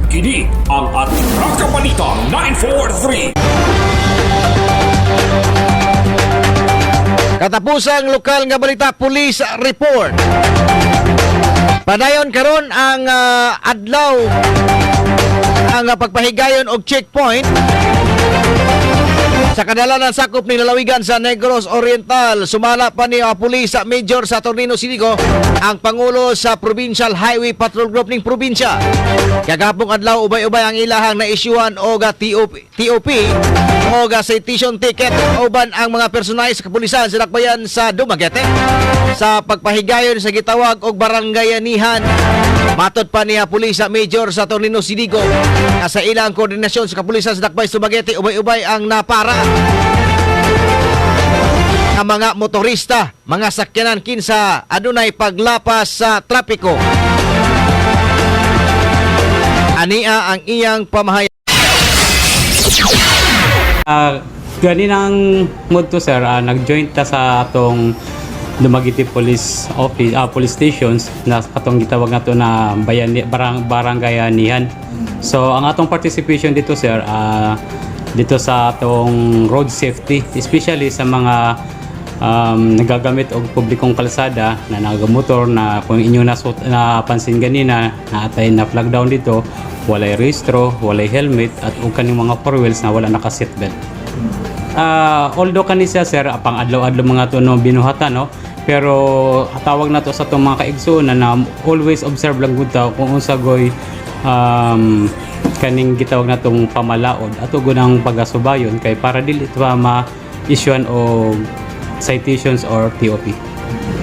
Kini ang Atraka Balita 943. Katapusang lokal nga balita, police report. Padayon karon ang adlaw ang pagpahigayon og checkpoint sa kadalanan sakop ni lalawigan sa Negros Oriental. Sumala pa ni Police Major Saturnino Siligo, ang pangulo sa Provincial Highway Patrol Group ning probinsya. Kagahapong adlaw, ubay-ubay ang ilahang na-issuean og TOP, TOP og citation ticket uban ang mga personahe sa kapulisan sa dakbayan sa Dumaguete sa pagpahigayon sa gitawag og barangayanihan. Matod pa niya Police Major Saturnino Siligo nga sa ilang koordinasyon sa kapulisan sa dakbay sa Dumaguete, ubay-ubay ang napara ang mga motorista, mga sakyanan kinsa adunay paglapas sa trapiko. Ania ang iyang pamahayag. Ganinang mod to, sir, nag-join ta sa atong Dumaguete Police Office, police stations na katong gitawag nato na bayani, barangayanihan. So ang atong participation dito, sir, dito sa atong road safety, especially sa mga nagagamit og publikong kalsada na nagamotor na kung inyo napansin ganina na atay na flag down dito, walay rehistro, walay helmet at ug kaning mga four wheels na wala naka seatbelt. Although kani siya, sir, pang adlaw-adlaw mga to no binuhatan, no, pero tawag na to sa atong mga kaigsuonan na always observe lang gud ta kung unsa goy kaning gitawag natong pamalaod ato gunang pagasubayon kay para dili pa ma-issuean og citations or TOP.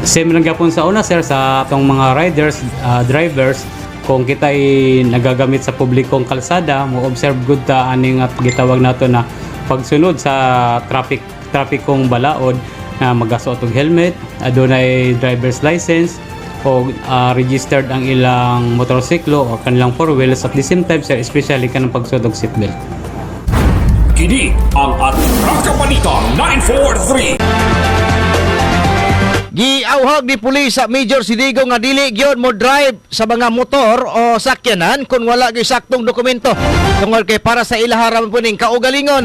Same lang gyapon sa una, sir, sa atong mga riders, drivers, kung kita ay nagagamit sa publikong kalsada, mo observe good ta aning at gitawag nato na pagsunod sa traffic trapikong balaod na magasuot og helmet, adunay driver's license o registered ang ilang motorsiklo o kanilang four wheels, at the same time, sir, especially kanang pagsuot og seatbelt. Kini ang Atraka Balita 943. Giawhag ni Police Major Sidigo nga dili gyud mo drive sa mga motor o sakyanan kung wala gyud saktong dokumento. Tungod kay para sa ilaha ra po ning kaugalingon.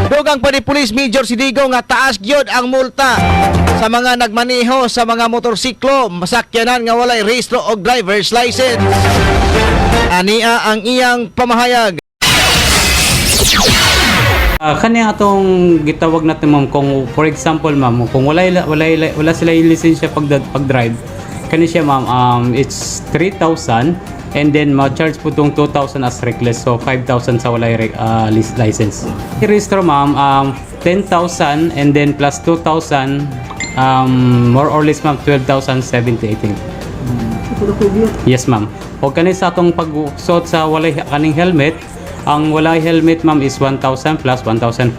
Dugang pa ni Police Major Sidigo nga taas gyud ang multa sa mga nagmaneho sa mga motorsiklo, sakyanan nga walay rehistro o driver's license. Ania ang iyang pamahayag. Kani atong gitawag natin, ma'am, kung for example, ma'am, kung wala wala wala sila yung lisensya pag drive kani siya, ma'am, it's 3,000 and then ma-charge po tong 2,000 as reckless, so 5,000 sa walay license. I-register, ma'am, 10,000 and then plus 2,000, more or less, ma'am, 12,070, I think. Yes, ma'am. O kani sa atong pagsuot sa walay kaning helmet, ang walay helmet, ma'am, is 1,000 plus 1,500.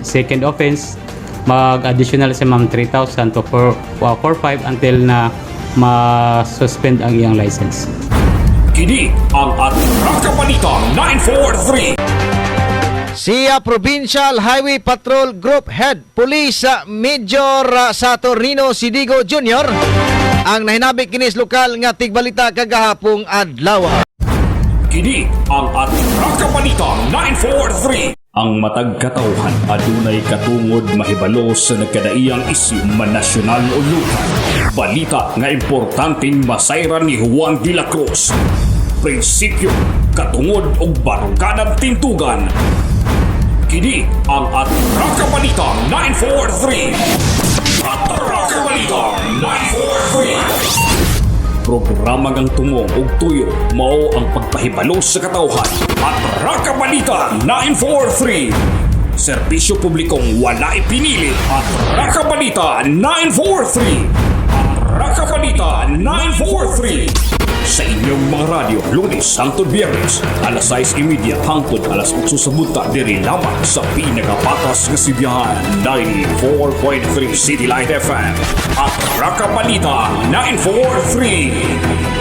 Second offense, mag-additional si ma'am 3,000 to 4, 4,500 until na ma-suspend ang iyang license. Kini ang Atraka Balita 943. Siya Provincial Highway Patrol Group Head Police Major Saturnino Sidigo Jr. ang nahinabik kinis lokal nga tigbalita kagahapong adlaw. Kini ang Atraka Balita 943. Ang matag katawhan adunay katungod mahibalo sa nagkadaiyang isyu, man nasyonal o lokal. Balita nga importanteng masayran ni Juan de la Cruz. Prinsipyo, katungod ug baruganan tintugan. Kini ang Atraka Balita 943. Atraka Balita 943. Programa ngang tumong ug tuyo mao ang pagpahibalo sa katawhan. Atraka Balita 943. Serbisyo publikong wala ipinili. Atraka Balita 943. Atraka Balita 943. Sa inyong mga radyo, Lunes hangtod Biyernes, alas 6:30 hangtod alas 8 sa buntag, diri lamang sa pinakapatas nga sibihan, 94.3 City Light FM. Atraka Balita 943.